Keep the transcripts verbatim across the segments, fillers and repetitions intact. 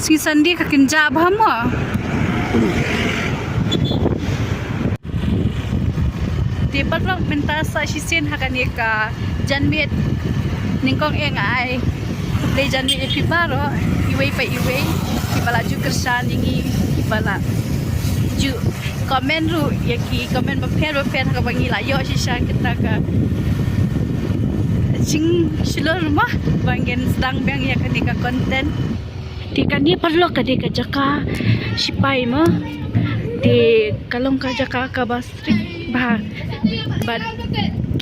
Sngi Sunday ka kynjah bha mo. Te paralok mynta sa shisien ha kane ka janmiet nyngkong eh nga ai khublei janmiet ïa phi baroh iwei pa iwei kiba la ju kyrshan ïa ngi kiba la ju comment ruh ïa ki comment bapher bapher ha kaba ngi la ïoh shisha kita ka jingshlur mo ba ngin sdang biang ïa kane ka content. Te kane paralok ka dei ka jaka sipai mo. Te ka long ka jaka kaba strict bha. Bad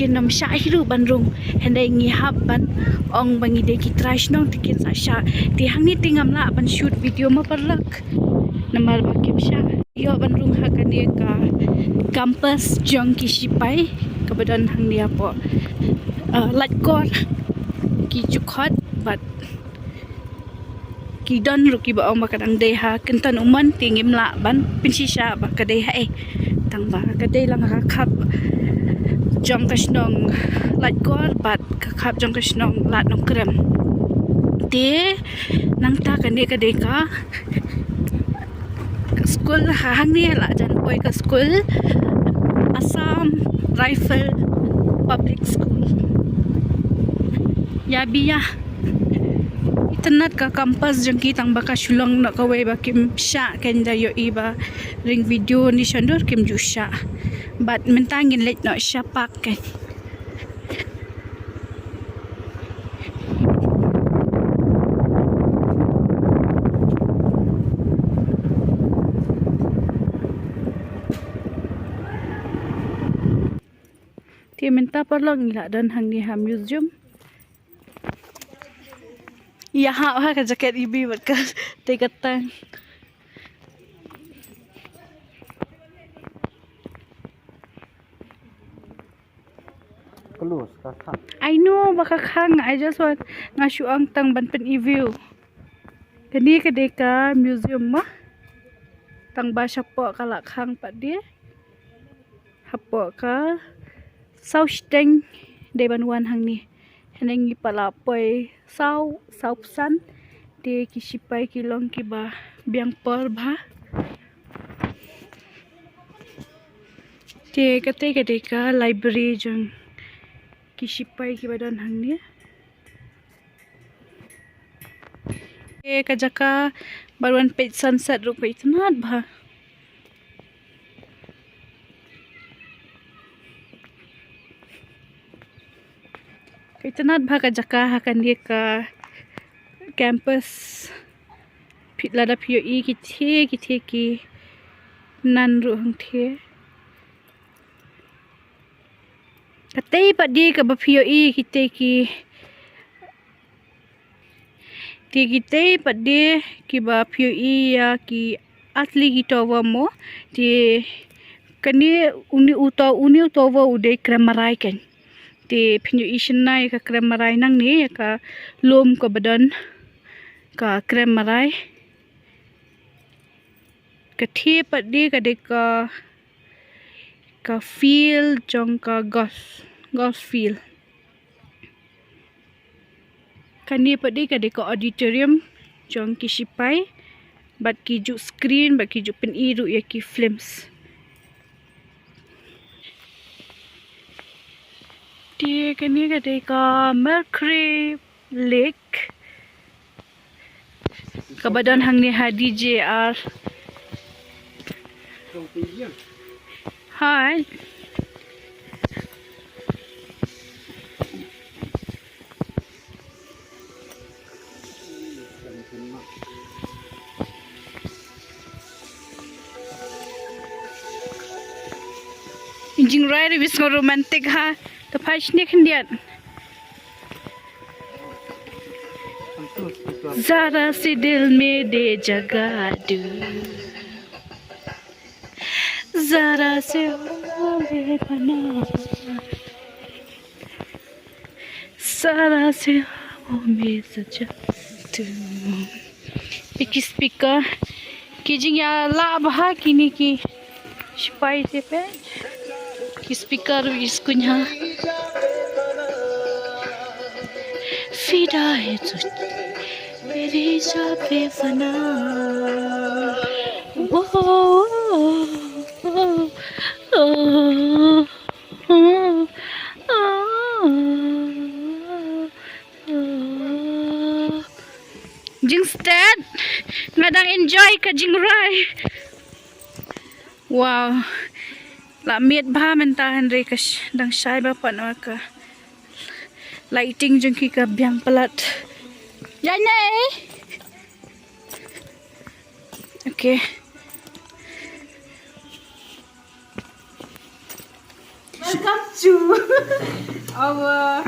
kin ym shah hi ruh ban rung. Hynrei ngi hap ban ong ba ngi dei ki trai shnong te kin sa shah. Te hangne te ngam lah ban shoot video mo paralok. Namar ba kim shah. Ïoh ban rung ha kane ka campus jong ki sipai kaba don hangne hapoh, uh, Laitkor. Ki ju khot bad ki don ruh kiba ong ba ka dang dei ha Kynton U Mon te ngim lah ban pynshisha ba ka dei ha ei. Tang ba ka dei lang ha ka khap jong ka shnong Laitkor bad ka khap jong ka shnong Lad Nongkrem. Te nangta kane ka dei ka ka skul ha hangne la jan poi ka skul Assam Rifle Public School. Ïa bia itynnat ka campus jong ki tang ba ka shu long noh kawei ba kim shah kein da ïohi ba ring video ni shandur kim ju shah. Bad mynta ngin leit noh sha park kein. Te mynta paralok ngi la don hangne ha museum. Ïa ha ha ka jaket ibi bad ka te ka tang. Close ka khang. I know ba ka khang, I just want nga shu ong tang ban pyn-i view. Kane ka dei ka museum mo. Tang ba shapoh ka la khang pat de. Hapoh ka saw shiteng dei ban wan hangne. Hangne ngi pat la poi saw, saw phew san. Te ki sipai ki long kiba biang por bha. Te kata ka dei ka library jong ki sipai kiba don hangne. Te ka jaka ba wan peit sunset ruh ka itynnat bha. Ka itynnat bha ka jaka ha kane ka campus. Phi lada phi ïohi kitei kitei ki nan ruh hangtei. Katei pat de kaba phi ïohi kitei ki Te kitei pat de kiba phi ïohi ïa ki asli ki tower mo. Te kane une u to-, une u tower u dei krem marai kein. Te phin ïohi shynna ïa ka krem marai nangne ïa ka lum kaba don ka krem marai. Katei pat de ka dei ka, ka field jong ka golf, golf field. Kane pat de ka dei ka auditorium jong ki sipai bad ki ju screen bad ki ju pyn-i ruh ïa ki films. Te kane ka dei ka Mercury Lake. Kaba don hangne ha D J R. Hi. Jingrai ri bis ngo romantic ha. Ta phai shne khyndiat. Zara se dil mein de jaga do. Zara se wo bhei pana. Zara se wo bhei saja do. Ki speaker ki jingïalah bha kine ki sipai te peit. Ki speaker ruh i skun ha. Fida hai tujh, तेरी चाबी बना। वो, ओ, ओ, ओ, ओ। Jingstad, nga dang enjoy ka jingrwai. Wow. La miet bha mynta hynrei ka sh-, dang shai bha pat namar ka lighting jong ki ka biang palat. Ya ne? Okay. Welcome to our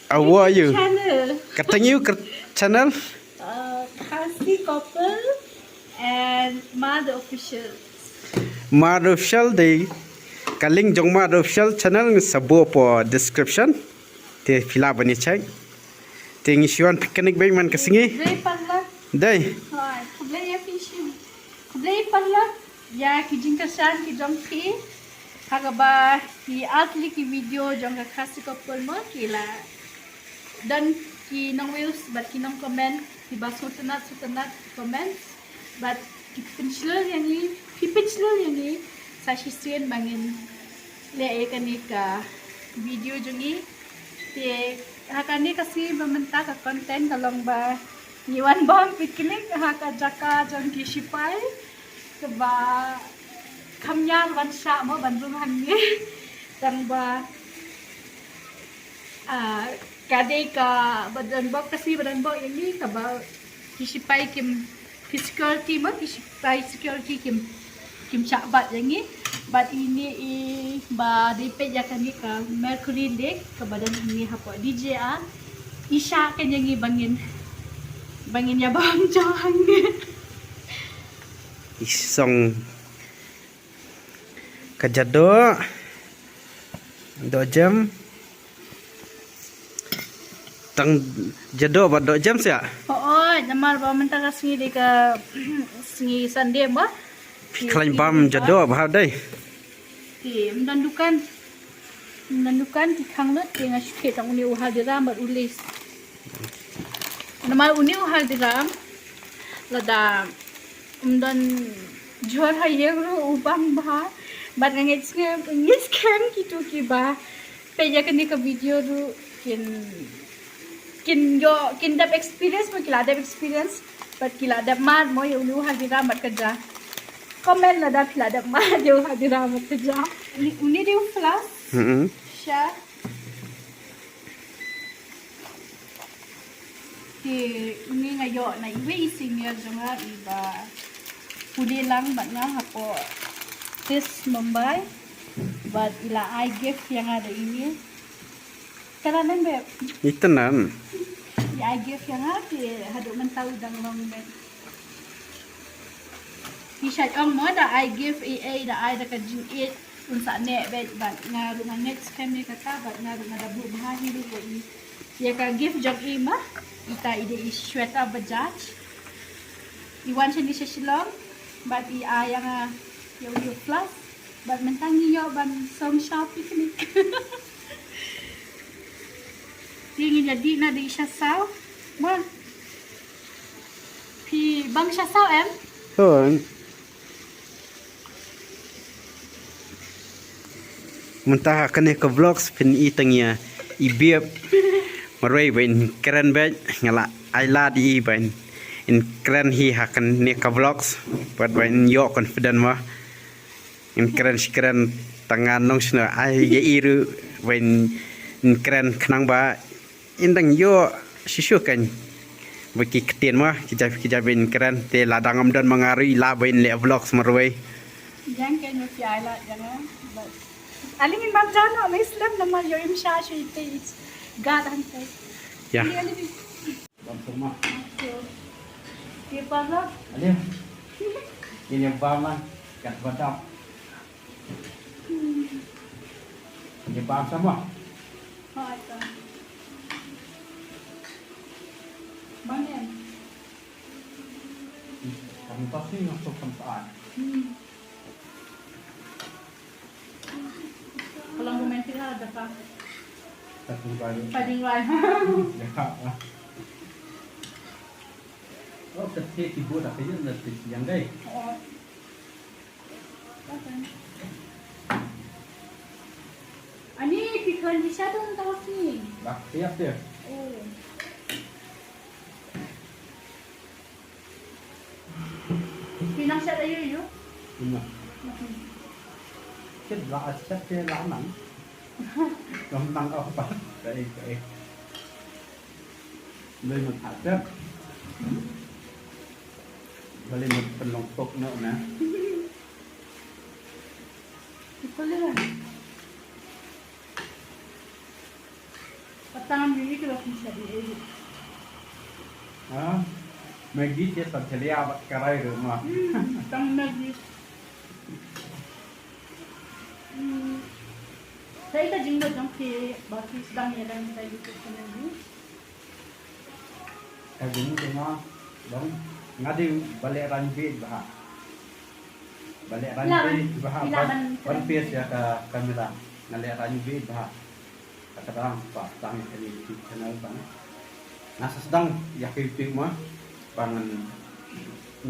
How are you? Channel. Katang you ker-, channel? Uh, Khasi Couple and Mad Official. Mad Official dei ka link jong Mad Official channel nga sa buh hapoh description. Te phi lah ban ïa check. Te ngi shu wan picnic beit man ka sngi. Dei parlor. Dei. Hoi, khublei ïa phi shu. Khublei parlor. Ïa ki jingkyrshan ki jong phi. Ha kaba ki ar tylli ki video jong ka Khasi Couple mo ki la don ki nongviews bad ki nongcomment kiba sngewtynnat sngewtynnat ki comment bad ki pynshlur ïa ngi, ki pynshlur ïa ngi sa shisien ba ngin leh ïa kane ka video jong ngi. Te ha kane ka sngi ba mynta ka content ka long ba ngi wan bam picnic ha ka jaka jong ki shipai. Kaba kham ïar ban shah mo ban rung hangne. Tang ba, ah, ka dei kaba don bok ka sngi ba don bok ïa ngi kaba ki shipai kim, ki security mo, ki shipai security kim, kim shah bat ïa ngi. Bad ine i ba dei peit ïa kane ka Mercury Lake kaba don hangne hapoh D J A. I shah kan ïa ngi ba ngin, ba ngin ïa bam jong hangne. I song ka Jadok, Dok Jem. Tang Jadok bad Dok Jem siah. Hooid, namar ba mynta ka sngi dei ka sngi Sunday ba. Khlaiñ bam Jadok ba dei. Te ym don dukan. Ym don dukan, te khang lut te nga shu khet tang une u Haldiram bad u Lays. Namar une u Haldiram lada ym don jhur ha ïing ruh u bam bha. Bad nga ngeit skhem, ngeit skhem kito kiba peit ïa kane ka video ruh kin, kin ïoh, kin dep experience mo, ki la dep experience bad ki la dep mad mo ïa une u Haldiram bad ka ja. Comment lada phi la dep mad ïa u Haldiram bad ka ja. Une, une dei u flask. Mm-mm. Sha. Te une nga ïoh na iwei i senior jong nga iba pule lang bad nga hapoh TISS Mumbai. Bad i la ai gift ïa nga da ine. Ka la nang beb. Ita nan. I ai gift ïa nga te haduh mynta u dang long beb. Ki shait ong mo da ai gift ei ei da ai da ka jingïeit un sa neh beit bad nga ruh nga ngeit skhem ïa kata bad nga ruh nga da buh bha hi ruh ïa i. Ïa ka gift jong i ma ita i dei i Shweta Bajaj. I wan shane sha Shillong bad i ai ïa nga ïa u flask bad mynta ngi ïoh ban song sha picnic. Te ngin ïa dih na dih sha saw ma. Phi bang sha saw em? Hooid. Mynta ha kane ka vlogs phin i tang ïa i biep. Marwei ba in kren beit nga la ai lad ïa i ba in kren hi ha kane ka vlogs. Bad ba in ïoh confident ma. In kren shi kren tang nga nong shna ai ïa i ruh ba in kren khnang ba in dang ïoh shisha kan. Ba ki ktien ma ki jab ki jab in kren te la dang am don ma nga ruh i la ba in leh vlogs marwei. Yang ke nyu ki ai la yang. Aling in bam jano me slem nama yo im sha shu ite it. Gad han te. Ya. Bam sama. Ki para. Aling. Ini bam man kat badap. Ini bam sama. Hai ka. Bang yan. Kami pasti masuk tempat. Hmm. Kalau mau main sila ada apa? Satu kali. Paling lain. Ya. Oh, ka thie ki bud ha ka ïing na thie ki yang dei. Oh. Ani phi khan di sha dong tau ki. Bak siap dia. Oh. Phi nang sha da yu yu. Ina. Kit la sha te la nang. Nang nang apa? Dei dei. Lei mut ha tep. Ba lei mut pynlong tok noh na. Ito lei. Patang mili kilo pisa di eh. Ha? Maggi te sa chelia bat karai ru ma. Hmm, tang Maggi. Hmm. Sa ita jingmut jong phi ba phi sdang ïa dang sa YouTube channel ni. Ka jingmut jong nga dang nga dei ba leh rang bit bha. Ba leh rang bit bha. Ban face ïa ka camera. Nga leh rang bit bha. Ka dang ba tang ïa ka YouTube channel ba nga sa sdang ïa ka YouTube ma ba ngan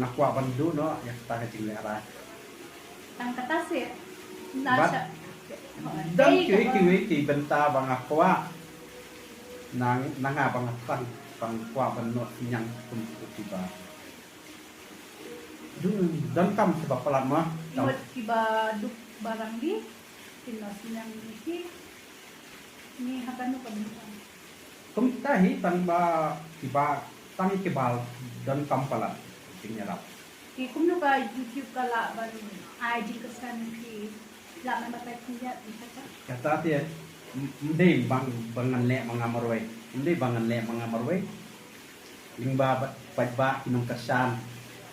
nga kwah ban duh noh ïa kata ka jingleh rang. Tang kata seh. Bad dang kiwei kiwei ki bynta ba nga kwah. Nang nang nga ba nga tang ba nga kwah ban noh synñiang kum ki ba. Dun donkam kiba palat ma. Mut kiba duk barang di. Ki noh synñiang ki. Ni ha kano ka bynta. Kumta hi tang ba kiba tang kiba donkam palat. Jingïarap. Ki kumno ka YouTube ka lah ban ai jingkyrshan ki lah ban batai khyndiat ïa kata. Kata te ym dei ba ngan leh ma nga marwei. Ym dei ba ngan leh ma nga marwei. Lyngba ba paidbah ki nongkyrshan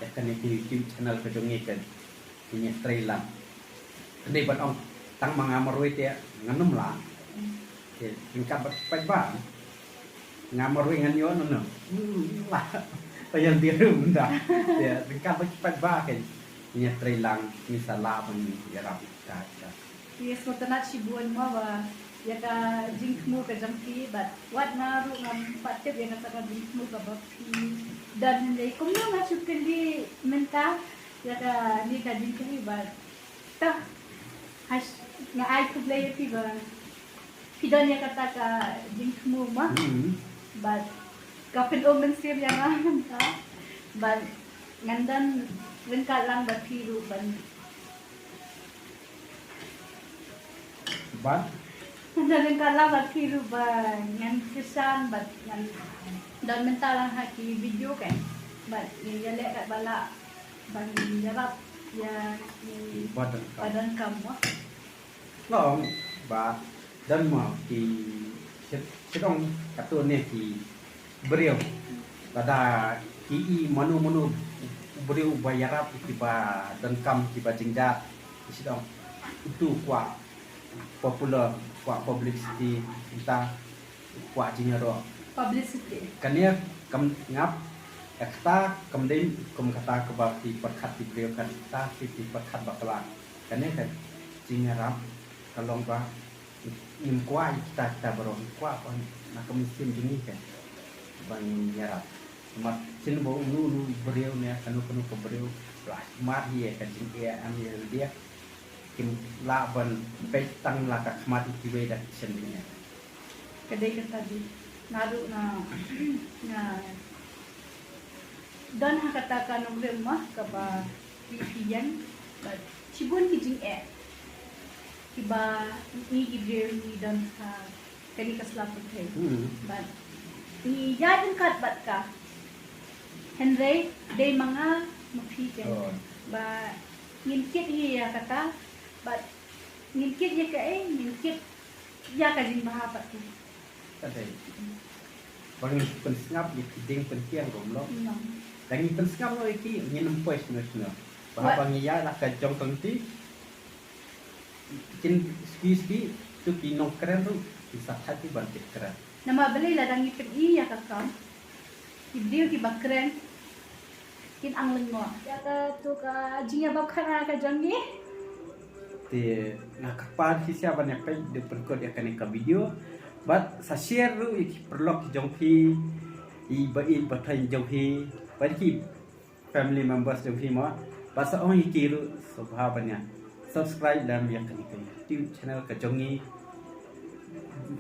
ïa kane ka YouTube channel ka jong ngi ka. Ngi trei lang. Ym dei ban ong tang ma nga marwei te ngan ym lah. Te ryngkat bad paidbah. Nga marwei ngan ïoh noh noh. Lah. Taïan dei ruh mynta. Te ryngkat bad paidbah kan. Ngi trei lang ngi sa lah ban ïarap ïa ka. Yes, sngewtynnat shibun mo ba ïa ka jingthmu ka jong phi bad wat nga ruh ngam pat tip ïa kata ka jingthmu kaba phi don hynrei kumno nga shu kylli mynta ïa kane ka jingkylli bad tah. Hash, nga ai khublei ïa phi ba phi don ïa kata ka jingthmu ma. Hmm. Bad ka pynum mynsiem ïa nga mynta bad ngan don ryngkat lang bad phi ruh ban Bad ngan don ryngkat lang bad phi ruh ba ngan kyrshan bad ngan don mynta lang ha ki video kan. Bad ngi ïaleh katba lah ban ïarap ïa ki ba donkam. Ba donkam mo. Long ba don mo ki shet-, shetdong katto ne ki briew. Lada ki i mano mano u briew uba ïarap ïa kiba donkam kiba jynjar, ki shu ong utu u kwah popular, u kwah publicity, uta u kwah jingïaroh. Publicity. Kane kam ngap, kata kam dei kum kata kaba ki pyrkhat ki briew, kata ki pyrkhat bakla. Kane ka jingïarap ka long ba ngim kwah ïa kita kita baroh, ngim kwah ban na ka mynsiem jong ngi kan ban ïarap. Mat sien ba uno uno u briew ne kano kano ka briew la mat ïa ka jingeh, am ïa lade kim lah ban peit tang la ka khmat ïa kiwei da ka sien jingeh. Ka dei kata dei naduh nga nga don ha kata ka nongrim ma kaba phi phi ïeng bad shibun ki jingeh kiba ngi ki briew ngi don ha kane ka sla pyrthei. Hmm. Bad ngi ïaid ryngkat bad ka. Hynrei dei ma nga ma phi ken. Oh. Ba ngin kit hi ïa kata bad ngin kit ïa kaei, ngin kit ïa ka jingbha pat. Ka dei. Ba ngin pynsngap ïa ki dieng pynkiang ruh mo. Ïa. Da ngin pynsngap noh ïa ki ngin ym poi shano shano. Ba haba ngi ïaid la ka jong ka lynti. Kin ski ski tu ki nongkren ruh ki sa thait ki ban tip kren. Namar balei lada ngi pyni ïa ka kam. Ki briew kiba kren. Kin ang lyngngoh. Ïa katu ka jingïabam khana ka jong ngi. Te nga kyrpad shisha ban ïa peit da pynkut ïa kane ka video. Bad sa share ruh ïa ki paralok ki jong phi. I ba i ba thaiñ jong phi. Bad ki family members jong phi mo, bad sa ong ïa ki ruh sngewbha ban ïa subscribe lem ïa kane ka YouTube channel ka jong ngi.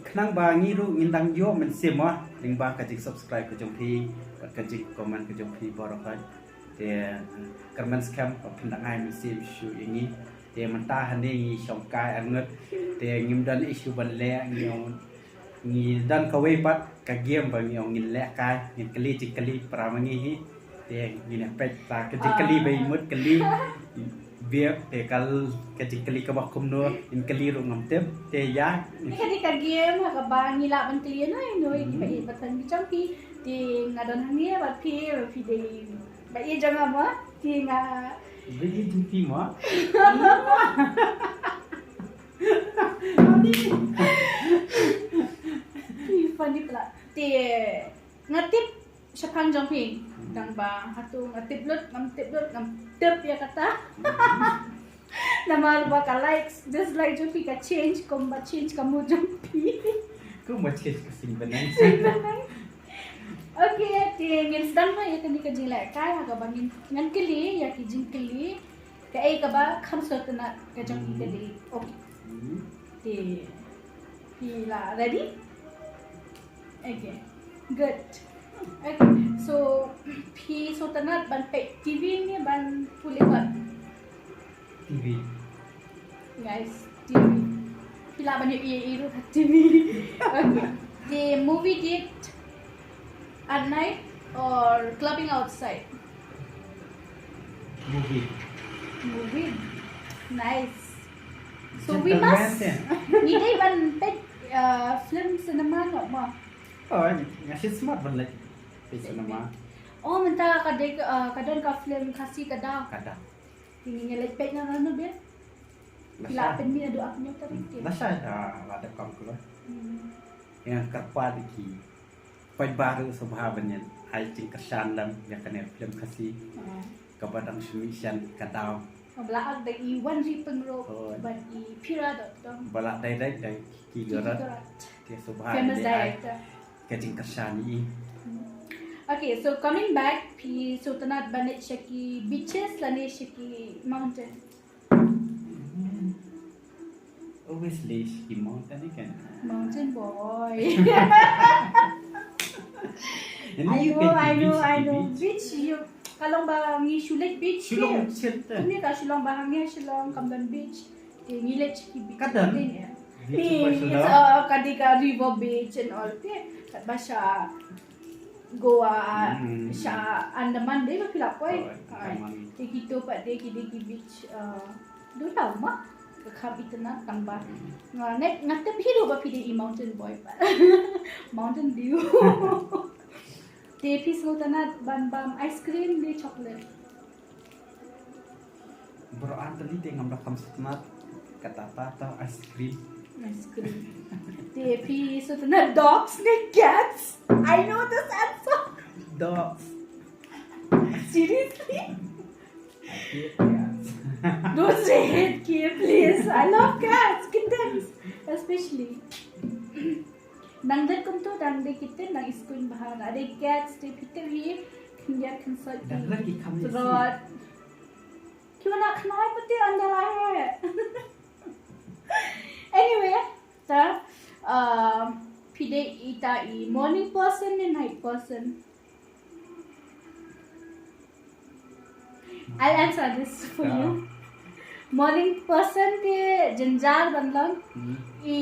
Khnang ba ngi ruh ngin dang ïoh mynsiem mo lyngba ka jing subscribe ka jong phi bad ka jing comment ka jong phi baroh. Te kyrmen skhem ba phin dang ai mynsiem shuh ïa ngi. Te mynta hangne ngi shong kai arngut. Te ngim don issue ban leh, ngi ong ngi don kawei pat ka game ba ngi ong ngin leh kai, ngin kylli jingkylli para ma ngi hi. Te ngin ïa peit ta ka jingkylli ba i mut kylli. Biak te kal ka jingkylli kaba kumno, ngin kylli ruh ngam tip. Te ïa. Ni ka dei ka game ha kaba ngi lah ban kylli ïa noi noi kiba ïeit ba tang ki jong phi. Te nga don hangne bad phi, bad phi dei ba ïeit jong nga mo. Te nga Ba ïeit jong phi mo. Phi funny pla. Te nga tip shaphang jong phi. Tang ba hato nga tip lut, ngam tip lut, ngam tip ïa kata. Namar ba ka likes, dislike jong phi ka change, kumba change ka mood jong phi. Kumba change ka sing benang. Sing benang. Okay, te ngin sdang ha ïa kane ka jingleh kai ha kaba ngin, ngan kylli ïa ki jingkylli kaei kaba kham sngewtynnat ka jong ki ka dei. Okay. Hmm. Te phi la ready? Okay. Good. Okay. So phi sngewtynnat ban peit T V ne ban pule kot? T V. Guys, T V. Phi lah ban ïohi ruh ha T V. Okay. The movie date at night or clubbing outside? Movie. Movie. Nice. So we must. Ngi dei ban peit, uh, film cinema noh mo. Oh, nga shu smat ban leit peit cinema. Oh, mynta ka dei, uh, ka don ka film Khasi Ka Daw. Ka Daw. Te ngin ïa leit peit na nano biang? Phi la pynmih naduh ar phew tarik te. Lashai, ah, la dep kam kloi. Hmm. Ïa nga kyrpad ïa ki paidbah ruh sngewbha ban ïa ai jingkyrshan lem ïa kane film Khasi. Hmm. Kaba dang shu mih shen Ka Daw. Ba la ai da i Wanri Pyngrope bad i Pira dot com. Ba la direct da i Kiki Gerard. Kiki Gerard. Te sngewbha ban ïa ai ka jingkyrshan ïa i. Hmm. Okay, so coming back, phi sngewtynnat ban leit sha ki beaches lane sha ki mountain? Obviously, sha ki mountain kan. Mountain boy. I know, I know, I know. Beach, ïa ka long ba ngi shu leit beach. Shillong, Shillong. Kumne ka Shillong ba hangne Shillong kam don beach. Te ngi leit sha ki beach. Ka don. Ni, it's a, ka dei ka river beach and all. Te katba sha Goa, hmm, sha Andaman dei ba phi la poi. Oh, Andaman. Te kito pat dei ki dei ki beach, uh, duna ma ka kham itynnat tang ba. Hmm. Nga, nga, nga tip hi ruh ba phi dei i mountain boy pat. Mountain dew. Te phi sngewtynnat ban bam ice cream ne chocolate? Baroh ar tylli te ngam da kham sngewtynnat. Kata ta ta ice cream. Ice cream. Te phi sngewtynnat dogs ne cats? I know this answer. Dogs. Seriously? I hate cats. Don't say hate, K, please. I love cats, kittens, especially. Nang dei kumto, nang dei kitten, nang iskuin bha. Nang dei cats, dei phi tip hi, khyndiat khynsoit. Dang lagi kam isi. Rot. Ki wan khnai pati anda la hai. Anyway, ta, um, phi dei ita i morning person ne night person? I'll answer this for you. Morning person te jynjar ban long. Hmm. I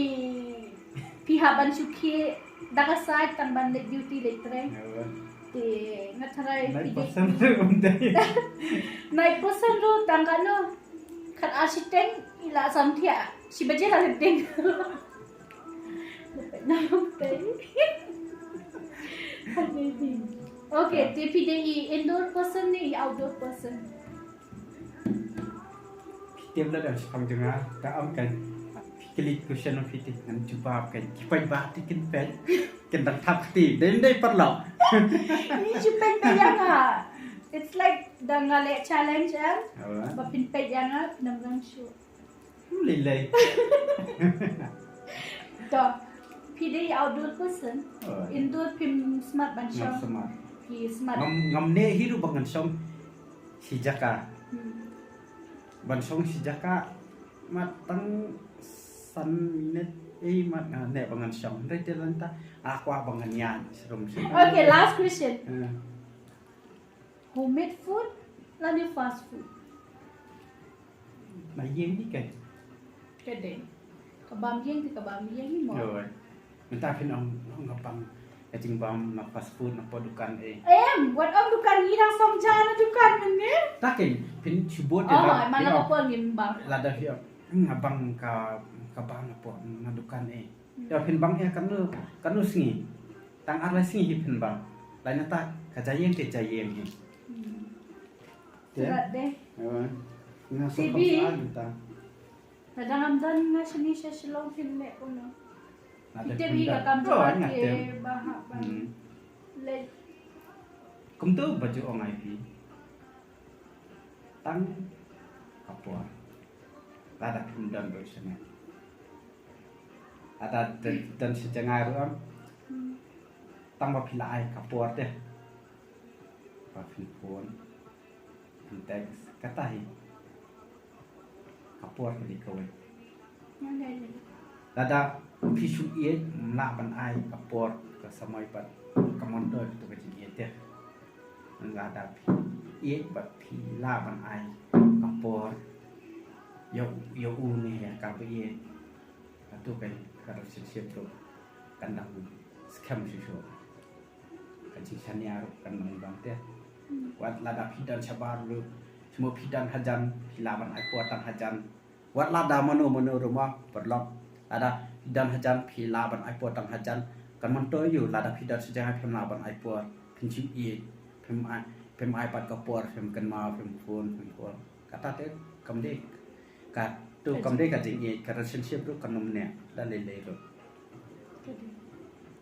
phi hap ban shu khie da ka sait tang ban leit duty leit trei. Te nga tharai phi dei. Night person ruh um dei. Night person ruh tang kano. Khat ar shiteng i la sam thiah. Shi baje la leit ding. Okay, te phi dei i indoor person ne i outdoor person? Phi tip la dang shaphang jong nga, ka am kan. Phi kylli question phi te ngan jubab kan. Ki paidbah te kin peit. Kin dang thap kti. Dei dei paralok. Ni shu peit peit ïa nga. It's like dang nga leh challenge em. Ba phin peit ïa nga, phin ym rang shuh. Lei lei. To, phi dei outdoor person. Oh. Indoor phim smat ban shong. Ngam smat. Ki smart. Ngam ngam ne hi ruh ba ngan shong shi jaka. Hmm. Ban shong shi jaka mat tang san minit eh mat nga ne ba ngan shong. Hynrei te lanta a kwah ba ngan ïaid shrum shrum. Okay, last question. Eh, Homemade food lane fast food? Na ïeng ni kai. Ka dei. Ka bam ïeng te ka bam ïeng ni mo. Yo. Mynta phin ong ong ka bam ka jingbam na fast food na po dukan eh. Em, wat ong dukan ngi dang song ja na dukan mynne. Ta ken phin shubot Oh, mana ka por ngim bang. Lada hi nga bang ka ka bang na po na dukan eh. Ya phin bang eh kanu kanu sngi. Tang ar lai sngi hi phin bang. Lai na ta ka jayeng te jayeng hi. Hmm. Ya. Surat deh. Ya. Nga so Sibi. Ka ta. Lada ngam don nga shini sha Shillong phin leh kumno. Lada Kita phin bi don. Ka kam Oh, jawab nga ke tem. Bahak bang. Hmm. Leh. Kumtu baju ong ai phi. Tang ka por. Lada phin don baju sana. Lada don don shi jangai ruh am. Hmm. Tang ba phi la ai ka por te. Ba phin phone. Phin text. Kata hi. Ka por ka dei kawei. Nga dei. Lada phi shu ïeit, ym lah ban ai ka por ka samoi pat ka mon to tu ka jingïeit te. Lada phi ïeit bad phi lah ban ai ka por. Ïa ïa u ne ïa ka ba ïeit. Atu ka ka relationship tu kan dang skhem shu shu. Ka jingshaniah ruh kan dang bang te. Wat lada phi don shabar ruh. Cuma phi don hajan phi lah ban ai por tang hajan. Wat lada mano mano ruh ma paralok. Lada phi don hajan phi lah ban ai por tang hajan. Kan myntoi ïa u lada phi don sha jaka phi lah ban ai por. Phin shu ïeit. Phim ai phim ai pat ka por phim kynmaw phim phone phim call. Kata te kam dei. Katu kam dei ka jingïeit ka relationship ruh kan ym neh da lei lei ruh.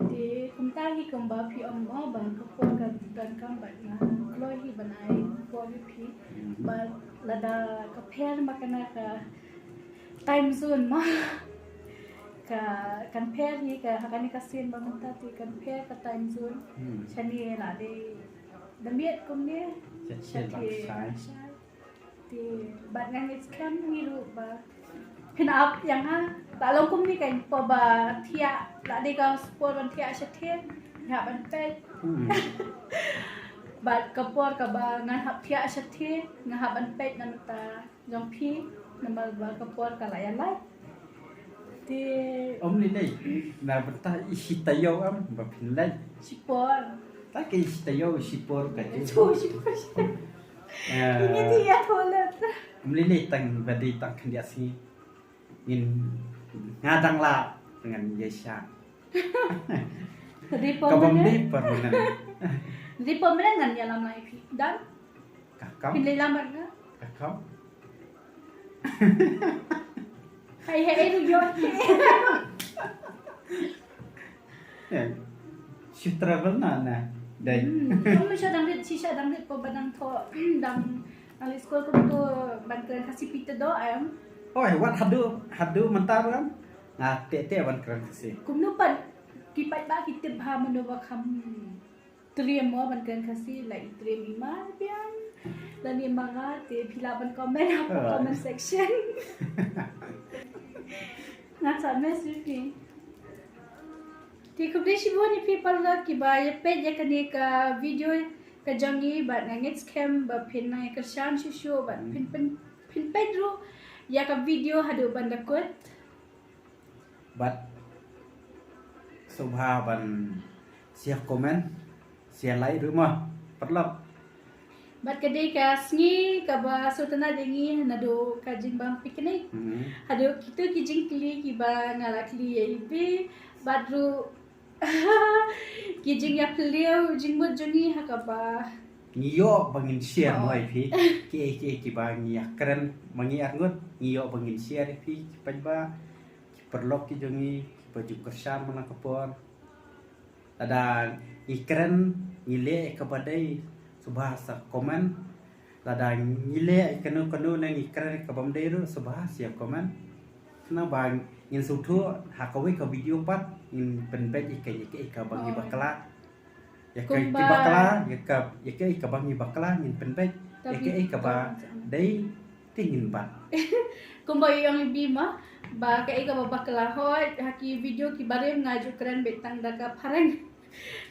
Te kumta hi kumba phi ong mo ba ka por ka donkam bad nga kloi hi ban ai por ïa phi. Bad lada ka pher ma kane ka time zone ma ka kan pher hi ka ha kane ka sien ba mynta te kan pher ka time zone. Hmm. Shane la dei da miet kumne. Sha sien lang shai. Te bad nga ngeit skhem hi ruh ba phin ap ïa nga. Ba long kumne kan po ba thiah la dei ka por ban thiah sha thiah nga ban peit. Hmm. Bad ka por kaba ngan hap thiah sha thiah nga hap ban peit na mynta jong phi namar ba ka por ka la ïalait. Te Ym lei lei. Na bynta i shi taïew am ba phin leit. Shi por. Ta ki shi taïew shi por ka ju. Chu shi por. Eh, Ini dia toilet. Ym lei lei tang ba dei tang khyndiat sngi. Ngin nga dang lah ngan ïa sha. Tadi Ka bym permanent. dei permanent. Tadi permanent ngan ïalam lai phi. Dan Ka kam. Phi lei lamar nga. Ka kam. Hai hai lu yo. Eh, shi travel na na. Dai. Hmm, kamu sha dang rit, shisha dang rit ko ba dang tho, dang dang rit skul kumto ban kren Khasi phi te do em. Oi, wat haduh haduh mynta ruh em. Nga te te ban kren Khasi. Kumno pat ki pat ba ki tip ha mano ba kham triem mo ban kren Khasi, like triem i ma biang. Lane ma nga te phi lah ban comment ha Ah. comment section. Nga sa message phi. Te khublei shibun ïa phi paralok kiba ïa peit ïa kane ka video ka jong ngi bad nga ngeit skhem ba phin nang ïa kyrshan shuh shuh bad phin phin phin peit ruh ïa ka video haduh ban da kut. Bad sngewbha ban share comment, share like ruh mo paralok. Bad ka dei ka sngi kaba sngewtynnat ïa ngi naduh ka jingbam picnic. Hmm. Haduh kito ki jingkylli kiba nga la kylli ïa i Bi bad ruh ki jingïaphylliew jingmut jong ngi ha kaba. Ngi ïoh ba ngin share Oh. mo ïa phi. Ki ki kiba ngi ïa kren ma ngi arngut ngi ïoh ba ngin share ïa phi ki paidbah ki paralok ki jong ngi kiba ju kyrshan man la ka por. Lada ngi kren ngi leh ïa kaba dei sngewbha sa comment. Lada ngi leh ïa kano kano ne ngi kren ïa kaba ym dei ruh sngewbha sa comment. Khnang ba ngin sngewthuh ha kawei ka video pat ngin pynbeit ïa ka ïa ka ïa kaba ngi Oh. bakla. Kumba ki bakla, ïa ka, ïa ka, ïa ka ba ngi bakla ngin pynbeit, ïa ka, ïa ka ba dei te ngin bat. Kumba ïong i Bima ba ka ïa ka ba bakla, hoi ha ki video ki barim nga ju kren beit tang da ka phareng.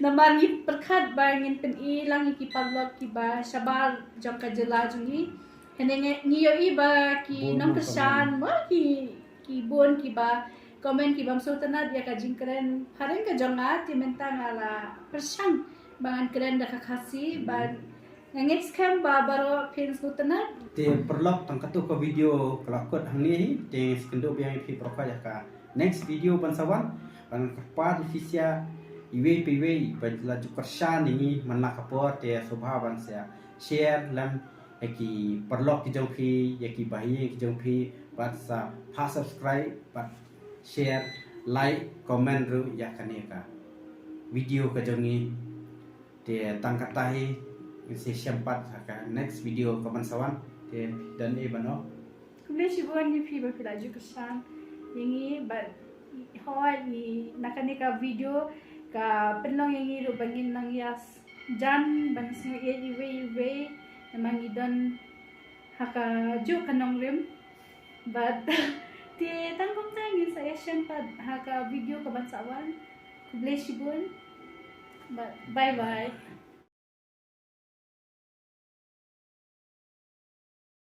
Namar ngi pyrkhat ba ngin pyni lang ïa ki paralok ki ba shabar jong ka jylla jong ngi. Hynrei ngi ïohi ba ki nongkyrshan, ba ki, ki bun ki ba comment ki bym sngewtynnat ïa ka jingkren phareng ka jong nga, te mynta nga la pyrshang ba ngan kren da ka Khasi, ba nga ngeit skhem ba baroh phin sngewtynnat. Te paralok, tang katto ka video ka la kut hangne hi, te nga sngewbha ïa phi baroh ïa ka next video ban sa wan, ban kyrpad ïa phi sa iwei pa iwei ba la ju kyrshan ïa ngi man la ka por, te sngewbha ban sa share lem ïa ki paralok ki jong phi, ïa ki bahaïing ki jong phi, bad sa ha subscribe, bad share, like, comment ruh ïa kane ka video ka jong ngi. Te tang kata hi, ngin sa ïashem pat ha ka next video ka ban sa wan. Te don ei ban ong? Khublei shibun ïa phi ba phi la ju kyrshan ïa ngi, bad hoi, na kane ka video ka pynlong ïa ngi ruh ba ngin nang ïa jan ban sngew ïa iwei iwei, namar ngi don ha ka juh ka nongrim. Bad te tang kumta, ngin sa ïashem pat ha ka video ka ban sa wan. Khublei shibun. Bad bye bye.